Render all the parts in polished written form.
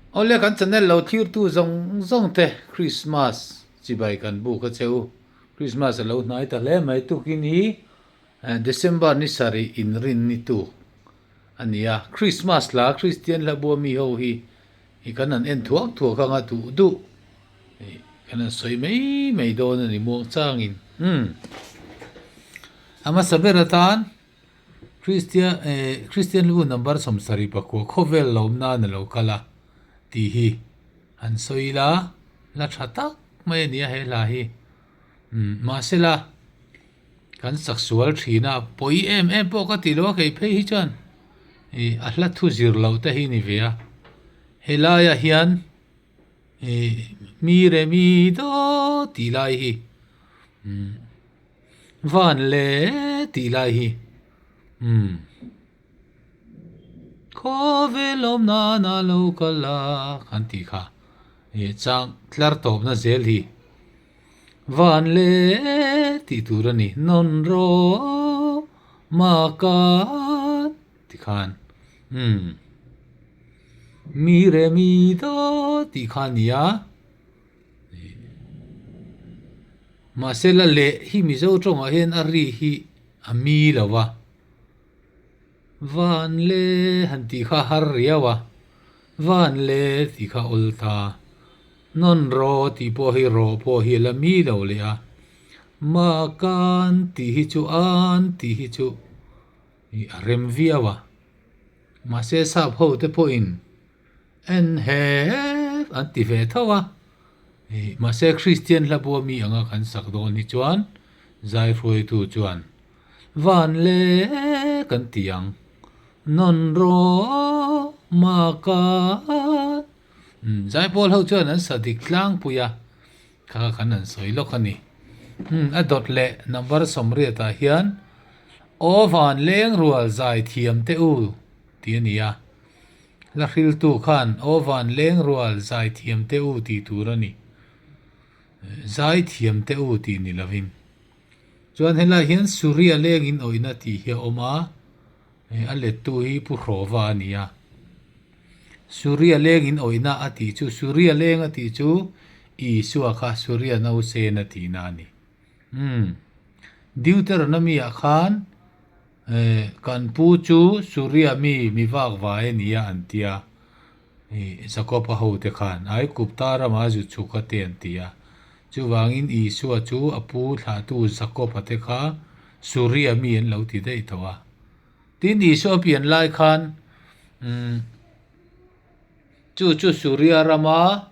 Awle kan channel lo thirtu zawng zawng te Christmas chibai kan buk a che u. Christmas a lo hnai ta hle mai tukin hi December ni sarih inrin ni tuk a ni a. Christmas hla Christian hla bua mi ho hi i kan han en thuak thuak anga duh duh kan han sawi mai mai dawn a ni muang changin. Umm a hmasa ber atan Kristian eh Kristian lu number 74 khawvel lawm nan a lo kal a tih hi han sawi ila la tha tak mai a ni a he hla hi. Umm mahsela kan sak sual thin a pawi em em pawh ka tih loh a kei phei hi chuan ih a hla thu zir loh te hi ni ve a helaiah hian ih mi re mi daw tih lai hi umm van le tih lai hi umm khawvel awm nana lo kal a kan tih kha ih chang tlar tawpna zel hi. Van le tih tur a ni. Nawn rawh maka ti khan umm mi re mi daw tih kha a ni a. Mahse la leh hi Mizo tawngah hian a ri hi a mi lo va. Van le han tih kha a har riau a, van le tih kha a awl ta. Nawn rawh tih pawh hi rawh pawh hi a la mi lo leh a, ma kan tih hi chu an tih hi chu ih a rem viau a. Mahse sap ho te pawhin en hep an ti ve tho a, ih mahse Kristian hla bua mi anga kan sak dawn hi chuan zai hruaitu chuan Van le kan ti ang, nawn rawh ma kan. Umm Zaipawl ho chuan an sa dik tlangpui a, kha khan an sawi lawk a ni. Umm a dawt leh number 80 ah hian Aw van leng rual zai thiam teh u tih a ni a. Hla hriltu khan Aw van leng rual zai thiam teh u tih tur a ni. Zai thiam teh u tih ni lovin. Chuan helaiah hian Suria leng in awihna tih hi a awm a. A lettu hi Pu Hrawva a ni a. Suria leng in awihna a tih chu Suria leng a tih chu Isua kha Suria nausen a tihna a ni. Umm. Deuteronomy ah khan kan pu chu Suria mi mi vak vai a ni a an ti a. Jakob-a hote khan Aigupta ramah zu chhuk a te an ti a. Chuvangin Isua chu a pu thlahtu Jakob-a te kha Suria mi an lo ti daih tawh a. Tin, Isua pian lai khan chu chu Suria rama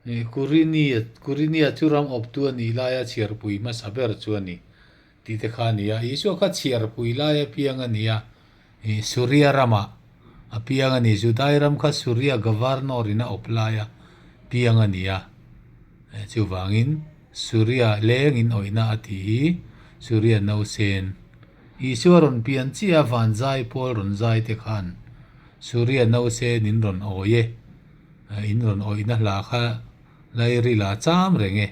Kurinia, Kurinia chu ram awptu a nih laia chhiarpui hmasa ber chu a ni tih te kha a ni a. Isua kha chhiarpui lai apiang a ni a, Suria ramah a piang a ni. Judai ram kha Suria governor in a awp laia piang a ni a. Chuvangin Suria lengin awihna a tih hi Suria nausen Isua rawn pian chiah a van zai pawl rawn zai te khan Suria nausen in rawn awi e, in rawn awihna hla kha lairila cham reng e,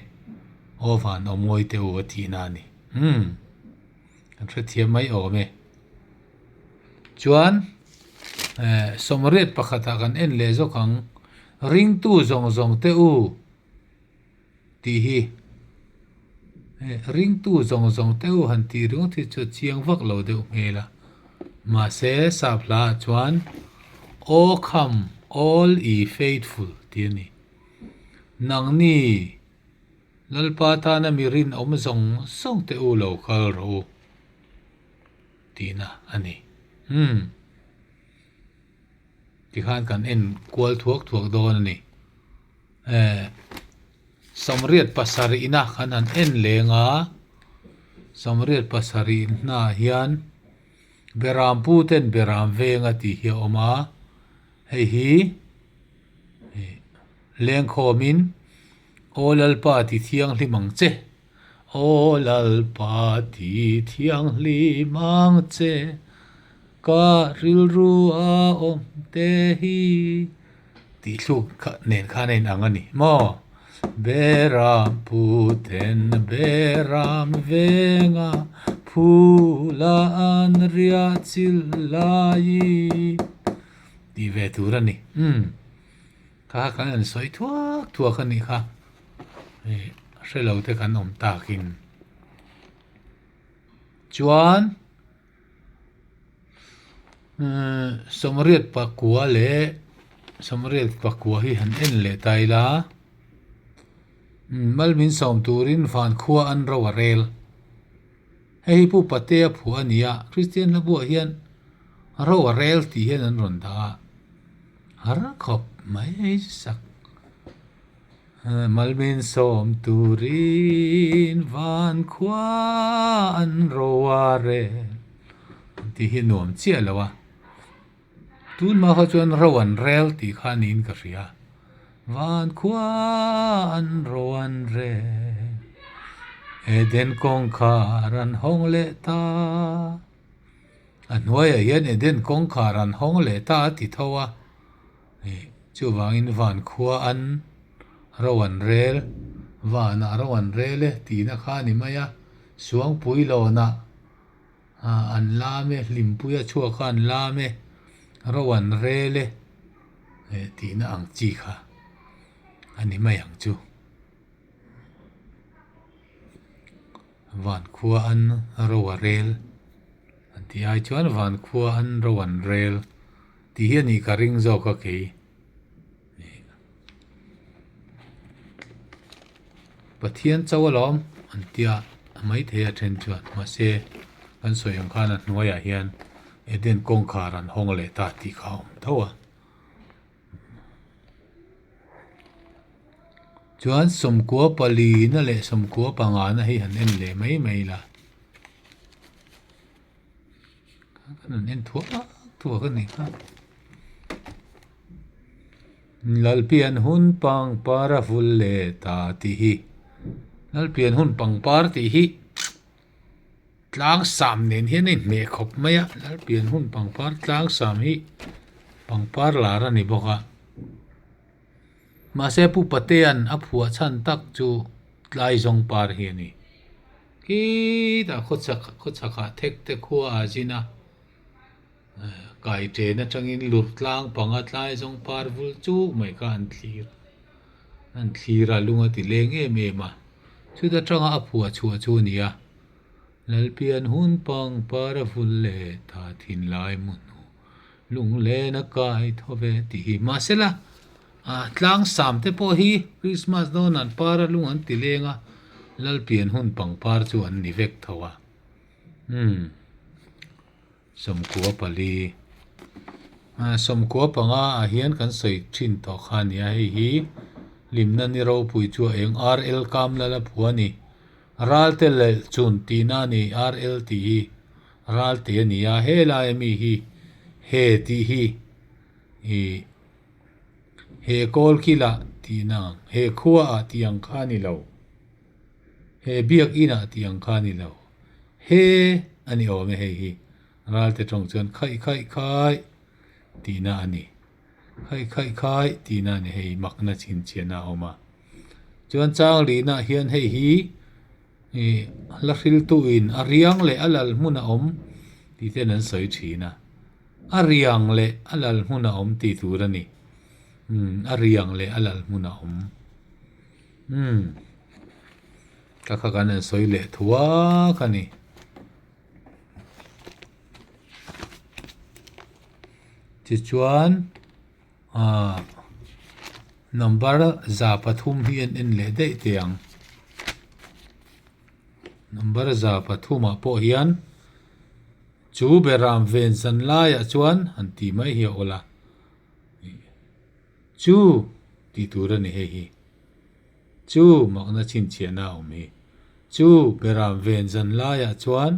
aw van aw mawi teh u a tihna a ni. Umm kan hrethiam mai awm e. Chuan 81 ah kan en leh zawk ang, ringtu zawng zawng teh u. Tih hi ringtu zawng zawng te u han tih ringawt hi chu a chiang vak lo deuh hmel a, mahse sap hla ah chuan O come all ye faithful tih a ni. Nangni Lalpa tana mi rinawm zawng zawng te u lo kal rawh u tihna a ni. Umm. Tikhan kan en kual thuak thuak dawn a ni. Eh 87 ina kan han en leng a, 87 hnaah hian Beram pu ten Beram veng a tih hi a awm a, hei hi ih lengkhawmin Aw Lalpa ti thianghlim ang che, Aw Lalpa ti thianghlim ang che, ka rilru a awm te hi. Tih thluk kha nen khan a inang a ni maw? Beram puten beram venga phula an riah chil lai tih ve tur a ni. Umm. Kha kan han sawi thuak thuak a nih kha. Ih hre lo te kan awm takin. Chuan Sawmriat pakua leh sawmriat pakua hi han en leh ta ila mal min sawm turin van khua an ro a rel. Hei hi Pu Patea phuah a ni a, Kristian hla buah hian ro a rel tih hian an rawn dah a, har khawp mai sak. Mal min sawm turin van khua an ro a rel tih hi nuam chiah lo a. Tun hma kha chuan ro an rel tih kha niin ka hria. Van khua an ro an rel, Eden kawngkhar an hawng leh ta. A hnuaiah hian Eden kawngkhar an hawng leh ta a ti tho a. Chuvangin van khua an ro an rel, vanah ro an rel e tihna kha a ni mai a. Suangpui lawnah. An lam e, hlimpuia chhuak kha an lam e, ro an rel e eh tihna ang chi kha a ni mai ang chu. Van khua an ro a rel an tih ai chuan van khua an ro an rel tih hi a nih ka ring zawk a kei. Pathian chauh alawm an tia a maithei a then chuan mahse kan sawi ang khan a hnuaiah hian Eden kawngkhar an hawng leh ta tih kha a awm tho a. Chuan sawmkua palina leh sawmkua pangana hi han en leh mai mai la. Kan han en thuak thuak a ni kha. Lalpian hun pangpar a vul leh ta tih hi Lalpian hun pangpar tih hi tlang sam nen hian a inhmeh khawp mai a Lalpian hun pangpar tlang sam hi pangpar lar a ni bawk a mahse Pu Patea'n a phuah chhan tak chu tlai zawng par hi a ni. Khitah khawchhak khawchhakah thek te khua a zin a, kai chen atangin lur tlang panga tlai zawng par vul chuk mai kha an thlir an thlir a lung a ti leng em em a, chuta tanga a phuah chhuah chu a ni a, Lalpian hun pang par a vul leh ta thinlai mu hnu lunglen a kai tho ve tih hi mahsela Ah tlang sam te pawh hi Christmas dawn an par a lung an ti leng a, Lalpian hun pangpar chu an ni vek tho a. Umm 14 Ah 15 ah hian kan sawi thin tawh kha a nia hei hi hlimna ni ropui chu a eng RL Kamlal a phu a ni. Ralte leh chun tihna a ni RL tih hi Ralte a ni a helai ami hi he tih hi ih He kawl kila tihna ang, he khua ah tih ang kha a ni lo. He biakinn ah tih ang kha a ni lo. He a ni awm e hei hi. Ralte tawng chuan khaih khaih khai tihna a ni. Khaih khaih khai tihna a ni hei makna chhinchhiahna a awm a. Chuan chang lihna hian hei hi ih la hriltuin a riang leh a lal hmun a awm tih ten an sawi thin a. A riang leh a lal hmun a awm tih tur a ni. Umm, a riang leh a lal hmun a awm. Umm, ka kha kan han sawi leh thuak a ni. Tichuan, ah, number 3 hi an en leh daih teh ang. Number 3 ah pawh hian. Chu beram ven zan laiah chuan han tih mai hi a awl a, Chu tih tur a ni hei hi. Chu makna chhinchhiahna a awm hi. Chu beram ven zan laiah chuan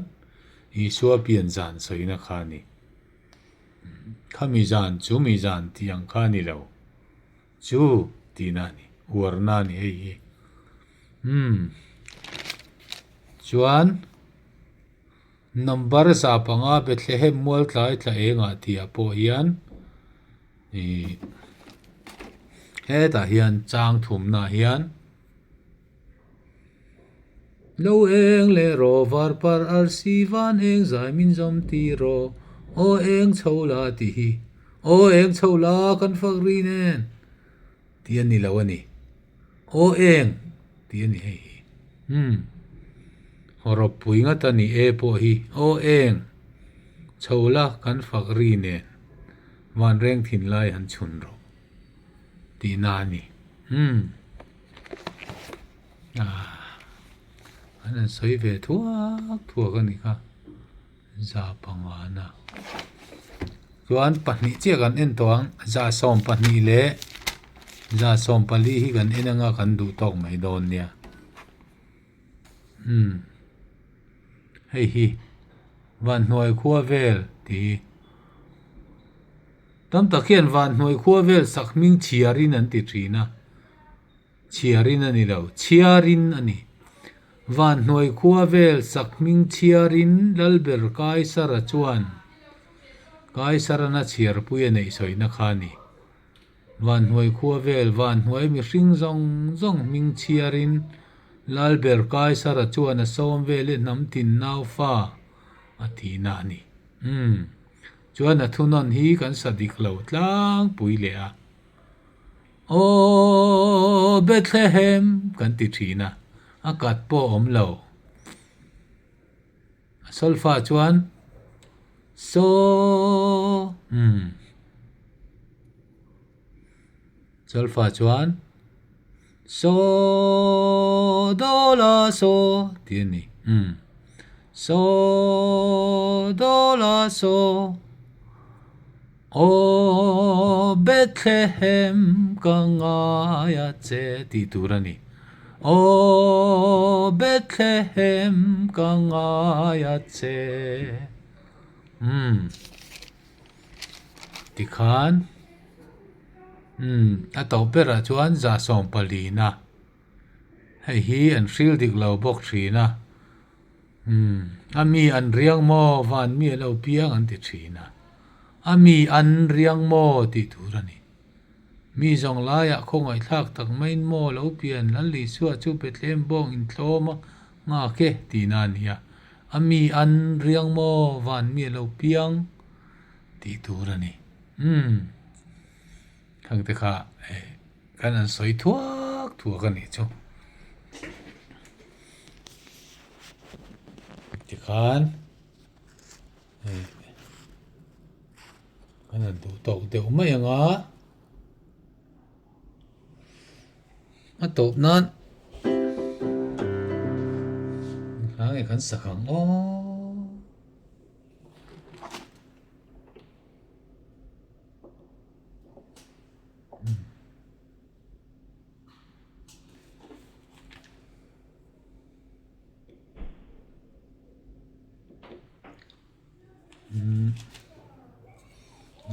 Isua pian zan sawina kha a ni. Khami zan, chu mi zan tih ang kha a ni lo. Chu tihna a ni, uarna a ni hei hi. Umm. Chuan. Number 5 Bethlehem mualtlai tla engah tih ah pawh hian ih hetah hian chang thumna ah hian Lo eng leh rawh var par arsi van eng zai min zawm ti rawh aw eng chho la tih hi aw eng chho la kan fak ri nen. tih a ni lo a ni. Aw eng tih a ni hei hi. Umm. Hawrawp pui ngat a ni e pawh hi. Aw eng. Chho la kan fak ri nen van reng thin lai han chhun rawh tihna a ni. Umm. Ah. An han sawi ve thuak thuak a ni kha. 500 na. Chuan pahnih chiah kan en tawh ang, 12 leh 14 hi kan en anga kan duh tawk mai dawn nia. Umm hei hi Vanhnuai khua vel tih hi tam tak hian Vanhnuai khua vel sak hming chhiarin an ti thin a. Chhiarin a ni lo, chhiarin a ni. Vanhnuai khua vel sak hming chhiarin Lalber Kaisara chuan Kaisarana chhiarpui a neih sawina kha a ni. Vanhnuai khua vel Vanhnuai mihring zawng zawng hming chhiarin Lalber Kaisara chuan a sawm vel e hnam tin naufa a tihna a ni. Umm. Chuan a thunawn hi kan sa dik lo tlangpui leh a. Aw Bethlehem kan ti thin a, a kat pawh a awm lo. A solfa chuan so umm solfa chuan so do la so tih a ni umm so do la so. Aw Bethlehem ka ngai a che tih tur a ni. Aw Bethlehem ka ngai a che. Umm tikhan umm a tawp berah chuan 14 na hei hi an hril dik lo bawk thin a. Umm, a mi an riang maw, van mi a lo piang an ti thin a. A mi an riang maw tih tur a ni. Mi zawng laiah khawngaihthlak tak maiin maw lo pian Lal Isua chu Bethlehem bawng intlawm a nghak e tihna a ni a. A mi an riang maw, van mi a lo piang tih tur a ni. Umm, khangte kha kan han sawi thuak thuak a nih chu. Tikhan hei kan han duh tawk deuh mai ang a a tawp nan hla nge kan sak ang aw.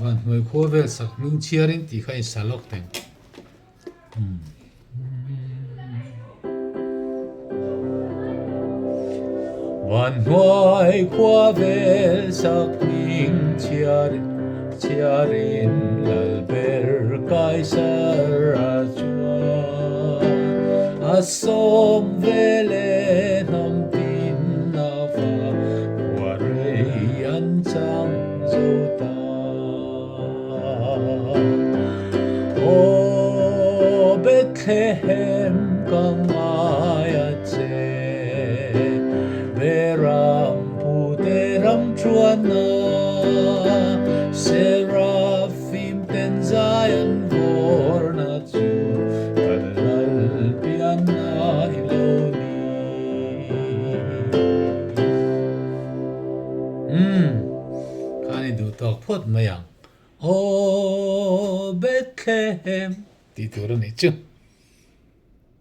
Van hnuai khua vel sak hming chhiarin tih kha in sa lawk thei. Van hnuai khua vel sak hming chhiarin chhiarin lal ber Kaisar a chuan a sawm vel e hnam tin naufa khua rei an chang zo ta. Aw Bethlehem ka ngai a che, Beram pute ram chuanna, Serafim ten zai an vawrna chu kan lal pianna i lo ni. Umm, khan i duh tawk phawt mai ang. Aw Bethlehem tih tur a nih chu.